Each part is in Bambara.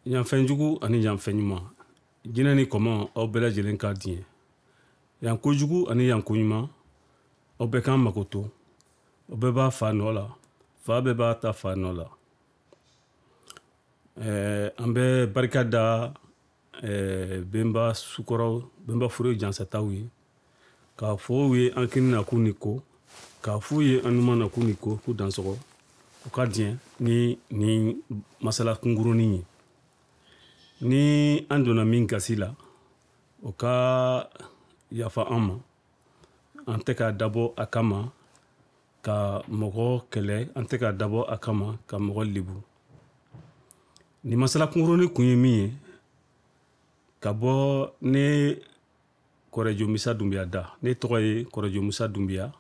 Yanfɛnjugu ani yanfɛn ɲuman, jinɛ ni kɔmɔ, aw bɛɛ lajɛlen ka diɲɛ. Yan kojugu ani yan koɲuman, aw bɛɛ k'an makoto. Aw bɛɛ b'a fa nɔ la, fa bɛɛ b'a ta fa nɔ la. An bɛ barika da benba sukɔrɔw, benba fure jansataw ye, k'a fɔ u ye an kini na k'u ni ko, k'a f'u ye an numan na k'u ni ko, k'u dansɔgɔ. U ka diɲɛ ni nin masala kunkurunin ye. Ni an donna min gasi la, o ka yafa an ma. An tɛ k'a dabɔ a kama ka mɔgɔ kɛlɛ, an tɛ k'a dabɔ a kama ka mɔgɔ lebu. Nin masala kunkurunin kun ye min ye, ka bɔ ne Kɔrɛjo Musa Dunbiya da. Ne tɔgɔ ye Kɔrɛjo Musa Dunbiya.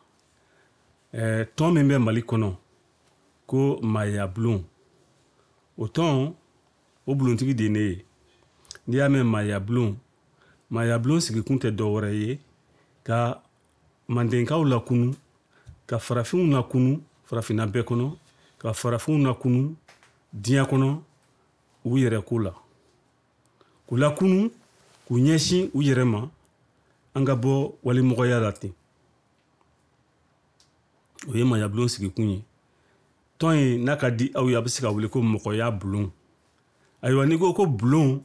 Tɔn min bɛ Mali kɔnɔ ko Maaya Bulon, o tɔn o bulontigi de ye ne ye. N'i y'a mɛn Maaya Bulon, Maaya Bulon sigikun tɛ dɔwɛrɛ ye ka mandenkaw lakunu, ka farafinw lakunu farafinna bɛɛ kɔnɔ, ka farafinw lakunu diɲɛ kɔnɔ u yɛrɛ ko la, k'u lakunu k'u ɲɛsin u yɛrɛ ma, an ka bɔ walimɔgɔya la ten. O ye Maaya Bulon sigikun ye. Tɔn in n'a ka di aw ye, a bɛ se ka wele ko mɔgɔya bulon. Ayiwa, n'i ko ko bulon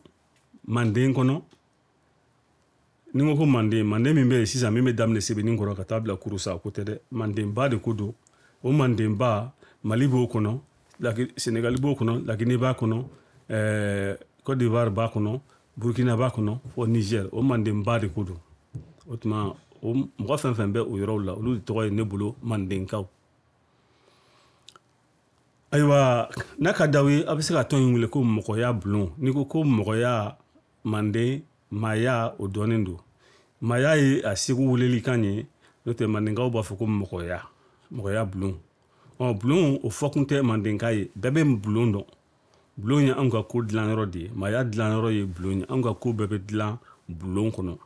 manden kɔnɔ, ni ko ko manden, manden min bɛ yen sisan, min bɛ daminɛ Sebeni kɔrɔ ka taa bila Kurusa, o ko tɛ dɛ. Mandenba de ko don. O mandenba, Mali b'o kɔnɔ, Senegali b'o kɔnɔ, Laginɛ b'a kɔnɔ, Côte d'Ivoire b'a kɔnɔ, Burkina b'a kɔnɔ, fo Niger. O mandenba de ko don. O tuma, o mɔgɔ fɛn fɛn bɛ o yɔrɔw la, olu de tɔgɔ ye ne bolo mandenkaw. Ayiwa, n'a ka d'aw ye, a bɛ se ka tɔn in wele ko mɔgɔya bulon. N'i ko ko mɔgɔya, manden, maaya, o dɔnnen don. Maaya ye a segu welelikan ye, n'o tɛ mandenkaw b'a fɔ ko mɔgɔya, mɔgɔya bulon. Bulon o fɔkun tɛ mandenka ye, bɛɛ bɛ bulon dɔn. Bulon ye anw ka ko dilanyɔrɔ de ye, maaya dilanyɔrɔ ye bulon ye. Anw ka ko bɛɛ bɛ dilan bulon kɔnɔ.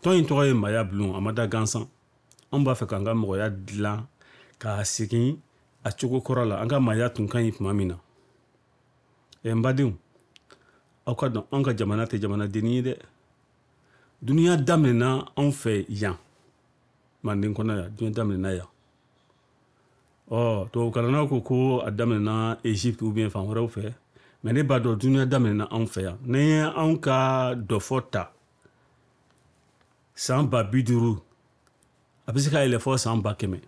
Tɔn in tɔgɔ ye Maaya Bulon, a ma da gansan. Anw b'a fɛ k'an ka mɔgɔya dilan k'a segin a cogo kɔrɔ la, an ka maaya tun ka ɲi tuma min na. N badenw, aw ka dɔn anw ka jamana tɛ jamanadennin ye dɛ. Dunuya daminɛna anw fɛ yan, manden kɔnɔ yan, dunuya daminɛna yan. Tubabukalannaw ko ko a daminɛna Egypte ou bien fan wɛrɛw fɛ, mais ne b'a dɔn dunuya daminɛna anw fɛ yan. N'an ye anw ka dɔfɔ ta san 50,000, a bɛ se ka yɛlɛ fɔ san 100,000.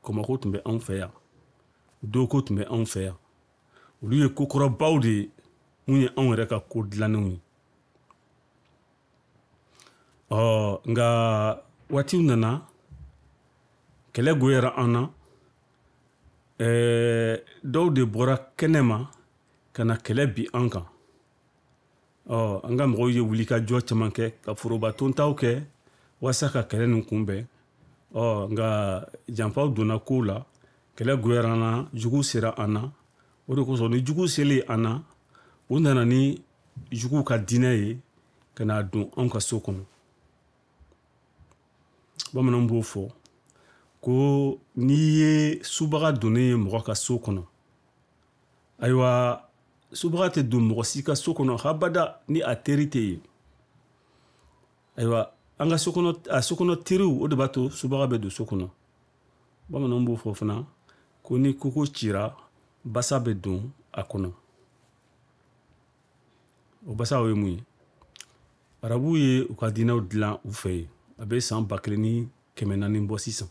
Kɔmɔko tun bɛ anw fɛ yan, doko tun bɛ anw fɛ yan. Olu ye kokɔrɔbaw de ye, mun ye anw yɛrɛ ka ko dilannenw ye. Nka waatiw nana, kɛlɛ goyara an na. Dɔw de bɔra kɛnɛ ma ka na kɛlɛ bi an kan. An ka mɔgɔw ye wulikajɔ caman kɛ, ka foroba tontaw kɛ walasa ka kɛlɛ nin kunbɛn. Nka janfaw donna kow la, kɛlɛ goyara an na, jugu sera an na. O de kosɔn ni jugu selen an na, u nana ni juguw ka diinɛ ye ka n'a don anw ka so kɔnɔ. Bamananw b'o fɔ ko n'i ye subaga donnen ye mɔgɔ ka so kɔnɔ, ayiwa, subaga tɛ don mɔgɔ si ka so kɔnɔ habada ni a teri tɛ yen. Ayiwa, an ka so kɔnɔ, a so kɔnɔ teriw, o de b'a to subaga bɛ don so kɔnɔ. Bamananw b'o fɔ fana ko ni koko cira, basa bɛ don a kɔnɔ. O basa o ye mun ye? Arabuw ye u ka diinɛw dilan u fɛ yen. A bɛ san 1400 bɔ sisan.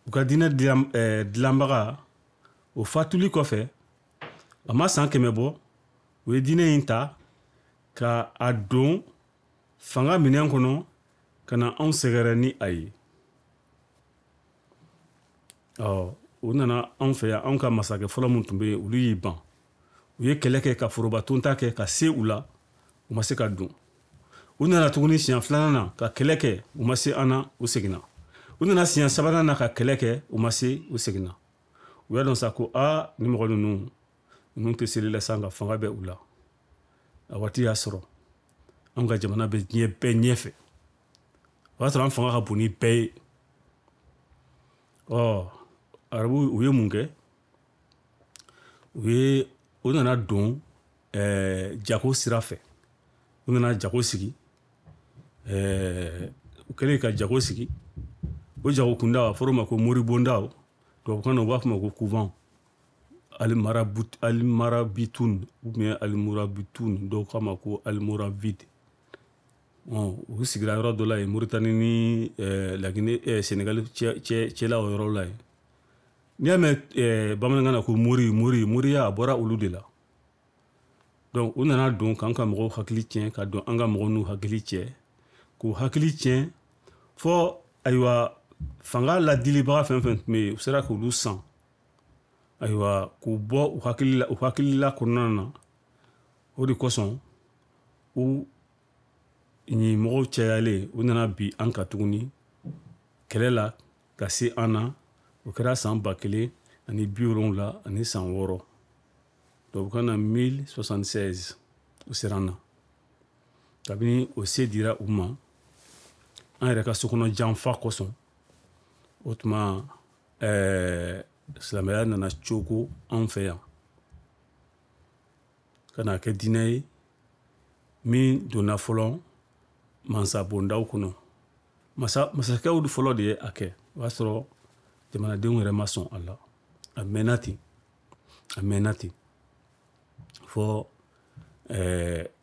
U ka diinɛ dilanbaga, o fatuli kɔfɛ, a ma san 100 bɔ, u ye diinɛ in ta ka a don fanga minɛn kɔnɔ ka na anw sɛgɛrɛ ni a ye. U nana anw fɛ yan, anw ka masakɛ fɔlɔ min tun bɛ yen, olu y'i ban. U ye kɛlɛ kɛ ka foroba tonta kɛ ka se u la, u ma se ka don. U nana tuguni siɲɛ filanan na ka kɛlɛ kɛ, u ma se an na, u seginna. U nana siɲɛ sabanan na ka kɛlɛ kɛ, u ma se, u seginna. U y'a dɔn sa ko ni mɔgɔ ninnu tɛ seli la sa, nka fanga bɛ u la. A waati y'a sɔrɔ anw ka jamana bɛ diɲɛ bɛɛ ɲɛfɛ. O y'a sɔrɔ an fanga ka bon ni bɛɛ ye. Arabu u ye mun kɛ? U nana don jago sira fɛ. U nana jago sigi. U kɛlen ka jago sigi, o jago kunda a fɔra o ma ko moribondaw, tubabukan na u b'a fɔ ma ko couvent almarabitun ou bien almurabitun, dɔw k'a ma ko almoravide. U sigira yɔrɔ dɔ la yen, Moritani ni Laginɛ, Senegali cɛla o yɔrɔ la yen. N'i y'a mɛn bamanankan na ko mori mori moriya, a bɔra olu de la. Donc u nana don k'an ka mɔgɔw hakili tiɲɛ, ka don an ka mɔgɔw n'u hakili cɛ, k'u hakili tiɲɛ fɔ ayiwa fanga ladilibaga fɛn fɛn tun bɛ yen, u sera k'olu san, ayiwa k'u bɔ u hakili la, u hakilila kɔnɔna na. O de kosɔn u nin mɔgɔw cayalen, u nana bi an kan tuguni kɛlɛ la ka se an na. O kɛra san 1076, tubabukan na 1076. U sera an na. Kabini o se dira u ma, an yɛrɛ ka sokɔnɔ janfa kosɔn, o tuma silamɛya nana cogo an fɛ yan ka n'a kɛ diinɛ ye min donna fɔlɔ mansabondaw kɔnɔ. Masakɛw fɔlɔ de ye a kɛ. O y'a sɔrɔ jamanadenw yɛrɛ ma sɔn a la. A mɛnna ten, a mɛnna ten fɔ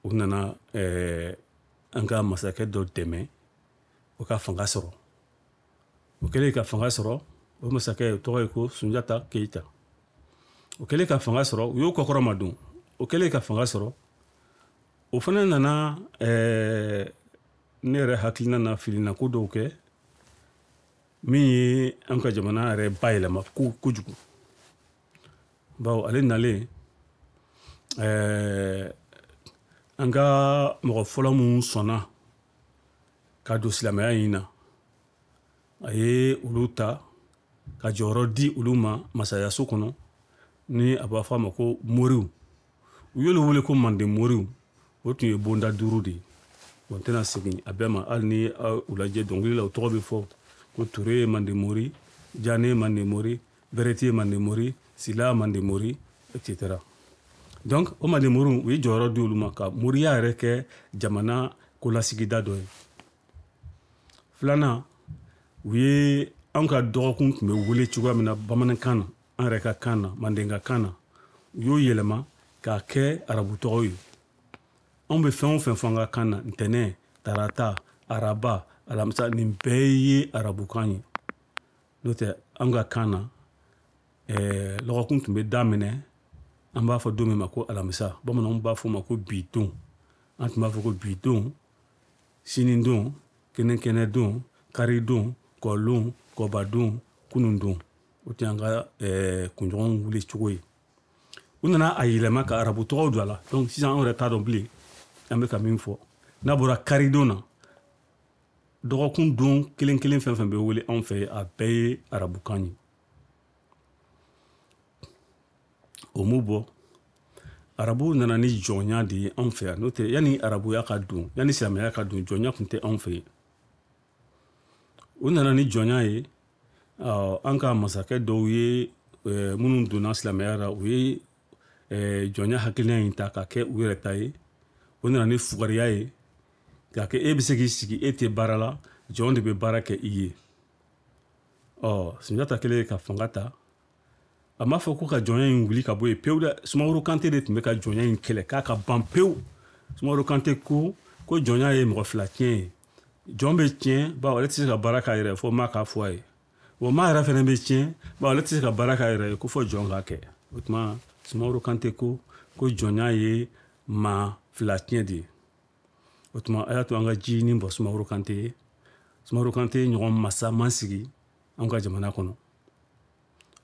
u nana an ka masakɛ dɔ dɛmɛ o ka fanga sɔrɔ. O kɛlen ka fanga sɔrɔ, o masakɛ tɔgɔ ye ko Sunjata Keyita. O kɛlen ka fanga sɔrɔ, u y'o kɔkɔrɔma don. O kɛlen ka fanga sɔrɔ, o fana nana ne yɛrɛ hakilina na filina ko dɔw kɛ min ye an ka jamana yɛrɛ bayɛlɛma kojugu. Bawo ale nalen, an ka mɔgɔ fɔlɔ minnu sɔnna ka don silamɛya in na, a ye olu ta ka jɔyɔrɔ di olu ma masayaso kɔnɔ, ni a b'a fɔ a ma ko moriw. U y'olu wele ko manden moriw. O tun ye bonda 5 de ye. Bon, n tɛna segin a bɛɛ ma, hali ni u lajɛ dɔnkili la, u tɔgɔ bɛ fɔ ko Ture ye manden mori, Jane ye manden mori, Berete ye manden mori, Sila manden mori, etc. Donc o manden moriw, u ye jɔyɔrɔ di olu ma ka moriya yɛrɛ kɛ jamana kolasigida dɔ ye. Filanan, u ye an ka dɔgɔkun tun bɛ wele cogoya min na bamanankan na, an yɛrɛ ka kan na, mandenka kan na, u y'o yɛlɛma k'a kɛ arabu tɔgɔw ye. Anw bɛ fɛn o fɛn fɔ an ka kan na, ntɛnɛn, tarata, araba, alamisa, nin bɛɛ ye arabukan ye. N'o tɛ an ka kan na, lɔgɔkun tun bɛ daminɛ, an b'a fɔ don min ma ko alamisa, bamananw b'a fɔ o ma ko bi don. An tun b'a fɔ ko bi don, sini don, kɛnɛkɛnɛ don, kari don, kɔlon, kɔbadon, kunun don. O tun y'an ka kunɲɔgɔn wuli cogo ye. U nana a yɛlɛma ka arabu tɔgɔw don a la. Donc sisan anw yɛrɛ t'a dɔn bilen an bɛ ka min fɔ. N'a bɔra karidon na, dɔgɔkun don kelen kelen fɛn fɛn bɛ wele anw fɛ, a bɛɛ ye arabukan ye. O m'u bɔ, arabuw nana ni jɔnya de ye anw fɛ yan. N'o tɛ yanni arabuya ka don, yanni silamɛya ka don, jɔnya tun tɛ anw fɛ yen. U nana ni jɔnya ye. An ka masakɛ dɔw ye minnu donna silamɛya la, u ye jɔnya hakilina in ta ka kɛ u yɛrɛ ta ye. O nana ni fugariya ye, k'a kɛ e bɛ se k'i sigi, e tɛ baara la, jɔn de bɛ baara kɛ i ye. Sunjata kɛlen ka fanga ta, a m'a fɔ ko ka jɔnya in wuli ka bɔ yen pewu dɛ. Sumaworo Kante de tun bɛ ka jɔnya in kɛlɛ k'a ka ban pewu. Sumaworo Kante ko ko jɔnya ye mɔgɔ fila tiɲɛ ye. Jɔn bɛ tiɲɛ bawo ale tɛ se ka baara k'a yɛrɛ ye fo maa k'a fɔ a ye. Wa maa yɛrɛ fana bɛ tiɲɛ bawo ale tɛ se ka baara k'a yɛrɛ ye ko fɔ jɔn k'a kɛ. O tuma Sumaworo Kante ko ko jɔnya ye maa fila tiɲɛ de ye. O tuma a y'a to an ka ji nin bɔ Sumaworo Kante ye. Sumaworo Kante ɲɔgɔn masa man sigi an ka jamana kɔnɔ.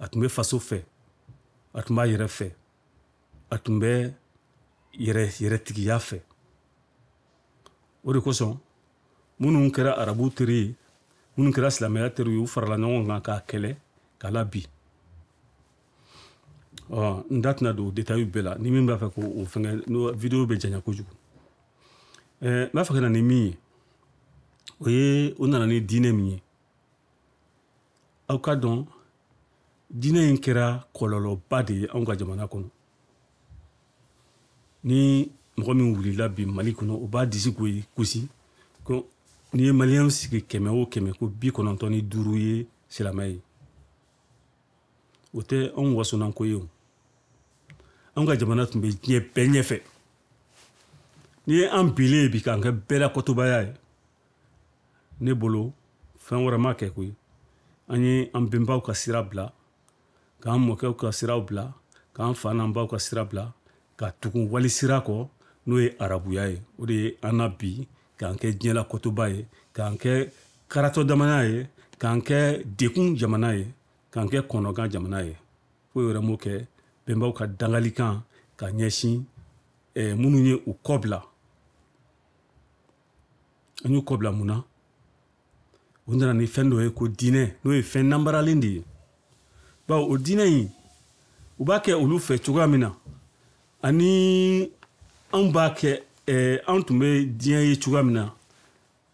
A tun bɛ faso fɛ, a tun b'a yɛrɛ fɛ, a tun bɛ yɛrɛtigiya fɛ. O de kosɔn minnu kɛra arabu teri ye, minnu kɛra silamɛya teri ye, u farala ɲɔgɔn kan k'a kɛlɛ k'a la bi. N da tɛna don détail bɛɛ la, ni min b'a fɛ k'o fɛngɛ, n'o vidéo bɛ janya kojugu. N b'a fɛ ka na ni min ye, o ye o nana ni diinɛ min ye. Aw ka dɔn diinɛ in kɛra kɔlɔlɔba de ye anw ka jamana kɔnɔ. Ni mɔgɔ min wulila bi Mali kɔnɔ, o b'a disi gosi ko n'i ye maliyɛnw sigi 100 o 100, ko 95 ye silamɛ ye. O tɛ anw wasonanko ye o. Anw ka jamana tun bɛ diɲɛ bɛɛ ɲɛfɛ. N'i ye an bilen ye bi k'an kɛ bɛɛ la kɔtobaya ye, ne bolo fɛn wɛrɛ ma kɛ koyi. An ye an bɛnbaw ka sira bila, k'an mɔkɛw ka siraw bila, k'an fa n'an baw ka sira bila, ka tugun wali sira kɔ, n'o ye arabuya ye. O de ye an na bi k'an kɛ diɲɛ la kɔtoba ye, k'an kɛ karatɔ jamana ye, k'an kɛ dekun jamana ye, k'an kɛ kɔnɔgan jamana ye. Foyi wɛrɛ m'o kɛ bɛnbaw ka dangalikan ka ɲɛsin minnu ye u kɔ bila. An y'u kɔ bila mun na? U nana ni fɛn dɔ ye ko diinɛ, n'o ye fɛn nanbaralen de ye. Bawo o diinɛ in, u b'a kɛ olu fɛ cogoya min na, ani anw b'a kɛ, anw tun bɛ diɲɛ ye cogoya min na,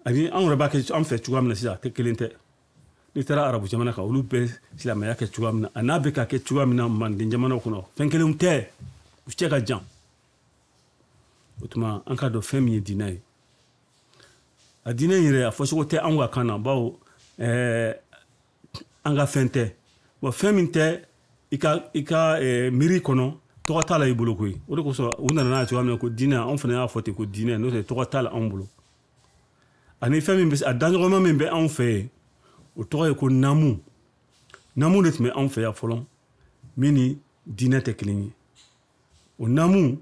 ani anw yɛrɛ b'a kɛ an fɛ cogoya min na sisan, a tɛ kelen tɛ. N'i taara arabu jamana kan, olu bɛ silamɛya kɛ cogoya min na, a n'a bɛ ka kɛ cogoya min na manden jamanaw kɔnɔ, fɛn kelenw tɛ, u cɛ ka jan. O tuma an k'a dɔn fɛn min ye diinɛ ye. A diinɛ in yɛrɛ, a fɔcogo tɛ anw ka kan na, bawo an ka fɛn tɛ. Bon, fɛn min tɛ i ka miiri kɔnɔ, tɔgɔ t'a la i bolo koyi. O de kosɔn u nana n'a ye cogoya min na ko diinɛ, anw fana y'a fɔ ten ko diinɛ, n'o tɛ tɔgɔ t'a la anw bolo. Ani fɛn min bɛ, a daɲɔgɔnma min bɛ anw fɛ yen, o tɔgɔ ye ko naamu. Naamu de tun bɛ anw fɛ yan fɔlɔ, min ni diinɛ tɛ kelen ye. O naamu,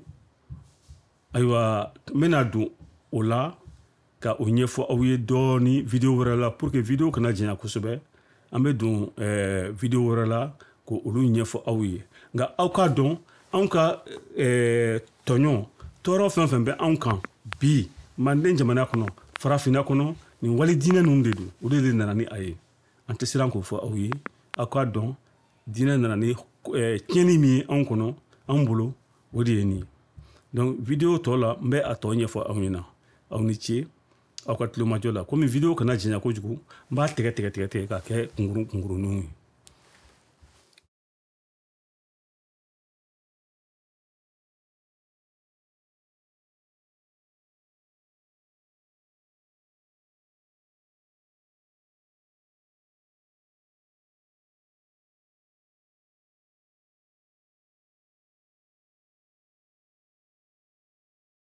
ayiwa, n bɛna don o la ka o ɲɛfɔ aw ye dɔɔni vidéo wɛrɛ la, pour que vidéo kana janya kosɛbɛ. An bɛ don vidéo wɛrɛ la ko olu ɲɛfɔ aw ye. Nka aw k'a dɔn, anw ka tɔɲɔ tɔɔrɔ fɛn fɛn bɛ anw kan bi manden jamana kɔnɔ, farafinna kɔnɔ, nin wali diinɛ ninnu de don. O de nana ni a ye. An tɛ siran k'o fɔ aw ye. Aw k'a dɔn diinɛ nana ni tiɲɛni min ye anw kɔnɔ, anw bolo, o de ye nin ye. Donc vidéo tɔ la, n bɛ a tɔ ɲɛfɔ aw ɲɛna. Aw ni ce aw ka tulomajɔ la. Komi vidéo kana janya kojugu, n b'a tigɛ tigɛ tigɛ tigɛ k'a kɛ kunkurun kunkuruninw ye.